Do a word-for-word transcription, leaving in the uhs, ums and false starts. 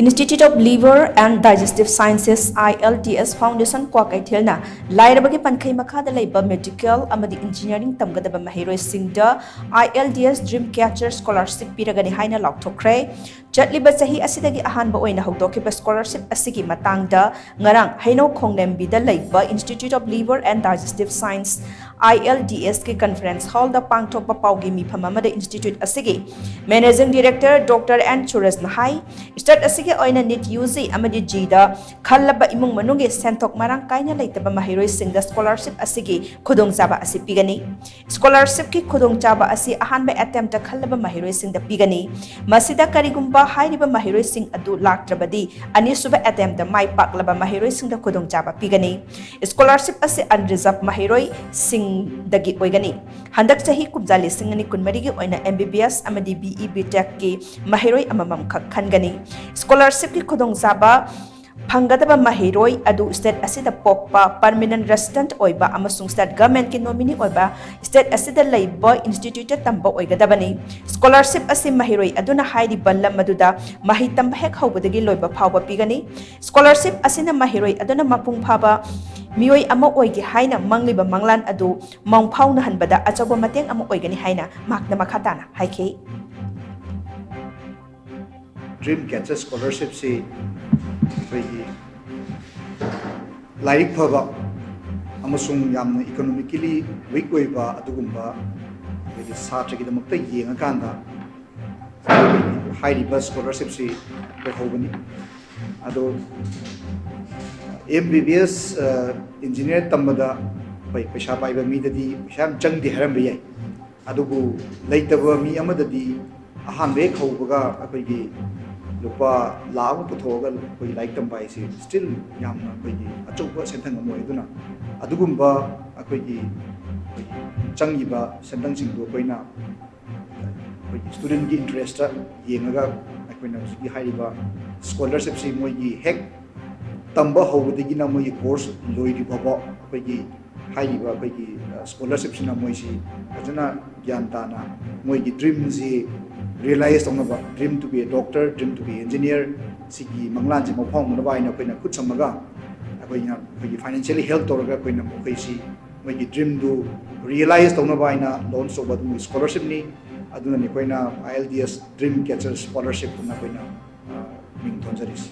Institute of Liver and Digestive Sciences, I L D S Foundation, ꯀ꯭ꯋꯥꯀꯩꯊꯦꯜꯅ ꯂꯥꯏꯔꯕꯒꯤ ꯄꯟꯈꯩ ꯃꯈꯥꯗ ꯂꯩꯕ medical ꯑꯃꯗꯤ engineering ꯇꯝꯒꯗꯕ ꯃꯍꯩꯔꯣꯏꯁꯤꯡꯗ I L D S Dream Catcher Scholarship ꯄꯤꯔꯒꯅꯤ ꯍꯥꯏꯅ ꯂꯥꯎꯊꯣꯛꯈ꯭ꯔꯦ꯫ ꯆꯠꯂꯤꯕ ꯆꯍꯤ ꯑꯁꯤꯗꯒꯤ ꯑꯍꯥꯟꯕ ꯑꯣꯏꯅ ꯍꯧꯗꯣꯛꯈꯤꯕ scholarship ꯑꯁꯤꯒꯤ ꯃꯇꯥꯡꯗ ꯉꯔꯥꯡ ꯍꯩꯅꯧ ꯈꯣꯡꯂꯦꯝꯕꯤꯗ ꯂꯩꯕ Institute of Liver and Digestive Science, I L D S ꯀꯤ conference hall ꯗ ꯄꯥꯡꯊꯣꯛꯄ ꯄꯥꯎꯒꯤ ꯃꯤꯐꯝ ꯑꯃꯗ institute ꯑꯁꯤꯒꯤ managing director Doctor N ꯁꯨꯔꯖꯅ ꯍꯥꯏ, state ꯑꯁꯤꯒꯤ ꯑꯣꯏꯅ NEET U G ꯑꯃꯗꯤ G ꯗ ꯈꯜꯂꯕ ꯏꯃꯨꯡ ꯃꯅꯨꯡꯒꯤ ꯁꯦꯟꯊꯣꯛ ꯃꯔꯥꯡ ꯀꯥꯏꯅ ꯂꯩꯇꯕ ꯃꯍꯩꯔꯣꯏꯁꯤꯡꯗ scholarship ꯑꯁꯤꯒꯤ ꯈꯨꯗꯣꯡꯆꯥꯕ ꯑꯁꯤ ꯄꯤꯒꯅꯤ꯫ Scholarship ꯀꯤ ꯈꯨꯗꯣꯡꯆꯥꯕ ꯑꯁꯤ ꯑꯍꯥꯟꯕ attempt ꯇ ꯈꯜꯂꯕ ꯃꯍꯩꯔꯣꯏꯁꯤꯡꯗ ꯄꯤꯒꯅꯤ꯫ ꯃꯁꯤꯗ ꯀꯔꯤꯒꯨꯝꯕ ꯍꯥꯏꯔꯤꯕ ꯃꯍꯩꯔꯣꯏꯁꯤꯡ ꯑꯗꯨ ꯂꯥꯛꯇ꯭ꯔꯕꯗꯤ, ꯑꯅꯤꯁꯨꯕ attempt ꯇ ꯃꯥꯏ ꯄꯥꯛꯂꯕ ꯃꯍꯩꯔꯣꯏꯁꯤꯡꯗ ꯈꯨꯗꯣꯡꯆꯥꯕ ꯄꯤꯒꯅꯤ꯫ Scholarship ꯑꯁꯤ unreserved ꯃꯍꯩꯔꯣꯏꯁꯤꯡꯗꯒꯤ ꯑꯣꯏꯒꯅꯤ꯫ ꯍꯟꯗꯛ ꯆꯍꯤ ꯀꯨꯝꯖꯥ ꯂꯤꯁꯤꯡ ꯑꯅꯤ ꯀꯨꯟꯃꯔꯤꯒꯤ ꯑꯣꯏꯅ M B B S ꯑꯃꯗꯤ B E B Tech ꯀꯤ ꯃꯍꯩꯔꯣꯏ ꯑꯃꯃꯝ ꯈꯛ ꯈꯟꯒꯅꯤ꯫ Scholarship ꯀꯤ ꯈꯨꯗꯣꯡꯆꯥꯕ ꯐꯪꯒꯗꯕ ꯃꯍꯩꯔꯣꯏ ꯑꯗꯨ state ꯑꯁꯤꯗ ꯄꯣꯛꯄ, permanent resident ꯑꯣꯏꯕ ꯑꯃꯁꯨꯡ state government ꯀꯤ nominee ꯑꯣꯏꯕ, state ꯑꯁꯤꯗ ꯂꯩꯕ institute ꯇ ꯇꯝꯕ ꯑꯣꯏꯒꯗꯕꯅꯤ꯫ Scholarship ꯑꯁꯤ ꯃꯍꯩꯔꯣꯏ ꯑꯗꯨꯅ ꯍꯥꯏꯔꯤꯕ ꯂꯝ ꯑꯗꯨꯗ ꯃꯍꯩ ꯇꯝꯕ ꯍꯦꯛ ꯍꯧꯕꯗꯒꯤ ꯂꯣꯏꯕ ꯐꯥꯎꯕ ꯄꯤꯒꯅꯤ꯫ Scholarship ꯑꯁꯤꯅ ꯃꯍꯩꯔꯣꯏ ꯑꯗꯨꯅ ꯃꯄꯨꯡ ꯐꯥꯕ ꯃꯤꯑꯣꯏ ꯑꯃ ꯑꯣꯏꯒꯦ ꯍꯥꯏꯅ ꯃꯪꯂꯤꯕ ꯃꯪꯂꯥꯟ ꯑꯗꯨ ꯃꯪ ꯐꯥꯎꯅꯍꯟꯕꯗ ꯑꯆꯧꯕ ꯃꯇꯦꯡ ꯑꯃ ꯑꯣꯏꯒꯅꯤ ꯍꯥꯏꯅ ꯃꯍꯥꯛꯅ ꯃꯈꯥ ꯇꯥꯅ ꯍꯥꯏꯈꯤ꯫ Dream Catcher Scholarship ꯁꯤ ꯑꯩꯈꯣꯏꯒꯤ ꯂꯥꯏꯔꯤꯛ ꯐꯕ ꯑꯃꯁꯨꯡ ꯌꯥꯝꯅ economically weak ꯑꯣꯏꯕ ꯑꯗꯨꯒꯨꯝꯕ ꯑꯩꯈꯣꯏꯒꯤ ꯁꯥꯇ꯭ꯔꯒꯤꯗꯃꯛꯇ ꯌꯦꯡꯉꯀꯥꯟꯗ ꯍꯥꯏꯔꯤꯕ scholarship ꯁꯤ ꯑꯩꯈꯣꯏ ꯍꯧꯕꯅꯤ꯫ ꯑꯗꯣ M B B S, ꯑ, engineer ꯇꯝꯕꯗ ꯑꯩꯈꯣꯏ ꯄꯩꯁꯥ ꯄꯥꯏꯕ ꯃꯤꯗꯗꯤ ꯄꯩꯁꯥ ꯌꯥꯝ ꯆꯪꯗꯦ ꯍꯥꯏꯔꯝꯕ ꯌꯥꯏ, ꯑꯗꯨꯕꯨ ꯂꯩꯇꯕ ꯃꯤ ꯑꯃꯗꯗꯤ ꯑꯍꯥꯟꯕ ꯍꯦꯛ ꯍꯧꯕꯒ ꯑꯩꯈꯣꯏꯒꯤ ꯂꯨꯄꯥ ꯂꯥꯈ ꯑꯃ ꯄꯨꯊꯣꯛꯑꯒ ꯑꯩꯈꯣꯏꯒꯤ ꯂꯥꯏꯔꯤꯛ ꯇꯝꯕ ꯍꯥꯏꯁꯦ still ꯌꯥꯝꯅ ꯑꯩꯈꯣꯏꯒꯤ ꯑꯆꯧꯕ ꯁꯦꯟꯊꯪ ꯑꯃ ꯑꯣꯏ꯫ ꯑꯗꯨꯅ ꯑꯗꯨꯒꯨꯝꯕ ꯑꯩꯈꯣꯏꯒꯤ, ꯑꯩꯈꯣꯏꯒꯤ ꯆꯪꯉꯤꯕ ꯁꯦꯟꯊꯪꯁꯤꯡꯗꯨ ꯑꯩꯈꯣꯏꯅ ꯑꯩꯈꯣꯏꯒꯤ student ꯀꯤ interest ꯇ ꯌꯦꯡꯉꯒ ꯑꯩꯈꯣꯏꯅ ꯍꯧꯖꯤꯛꯀꯤ ꯍꯥꯏꯔꯤꯕ scholarship ꯁꯤ ꯃꯣꯏꯒꯤ ꯍꯦꯛ ꯇꯝꯕ ꯍꯧꯕꯗꯒꯤꯅ ꯃꯣꯏꯒꯤ course ꯂꯣꯏꯗ꯭ꯔꯤ ꯐꯥꯎꯕ ꯑꯩꯈꯣꯏꯒꯤ ꯍꯥꯏꯔꯤꯕ ꯑꯩꯈꯣꯏꯒꯤ, ꯑ, scholarship ꯁꯤꯅ ꯃꯣꯏꯁꯤ ꯐꯖꯅ ꯒ꯭ꯌꯥꯟ ꯇꯥꯅ ꯃꯣꯏꯒꯤ dream ꯁꯤ ꯔꯤꯌꯦꯂꯥꯏꯁ ꯇꯧꯅꯕ, dream to be a doctor, dream to be engineer, ꯁꯤꯒꯤ ꯃꯪꯂꯥꯟꯁꯦ ꯃꯄꯨꯡ ꯐꯥꯍꯟꯅꯕ ꯍꯥꯏꯅ ꯑꯩꯈꯣꯏꯅ ꯈꯨꯠ ꯁꯝꯃꯒ ꯑꯩꯈꯣꯏꯅ ꯑꯩꯈꯣꯏꯒꯤ financially help ꯇꯧꯔꯒ ꯑꯩꯈꯣꯏꯅ ꯃꯈꯣꯏꯁꯤ ꯃꯣꯏꯒꯤ dreamꯗꯨ ꯔꯤꯌꯦꯂꯥꯏꯁ ꯇꯧꯅꯕ ꯍꯥꯏꯅ ꯂꯣꯟꯆ ꯇꯧꯕ ꯑꯗꯨꯒꯤ ꯁ꯭ꯀꯣꯂꯔꯁꯤꯞꯅꯤ꯫ ꯑꯗꯨꯅꯅꯤ ꯑꯩꯈꯣꯏꯅ ILDS Dream Catcher Scholarship ꯑꯅ ꯑꯩꯈꯣꯏꯅ ꯃꯤꯡ ꯊꯣꯟꯖꯔꯤꯁꯤ꯫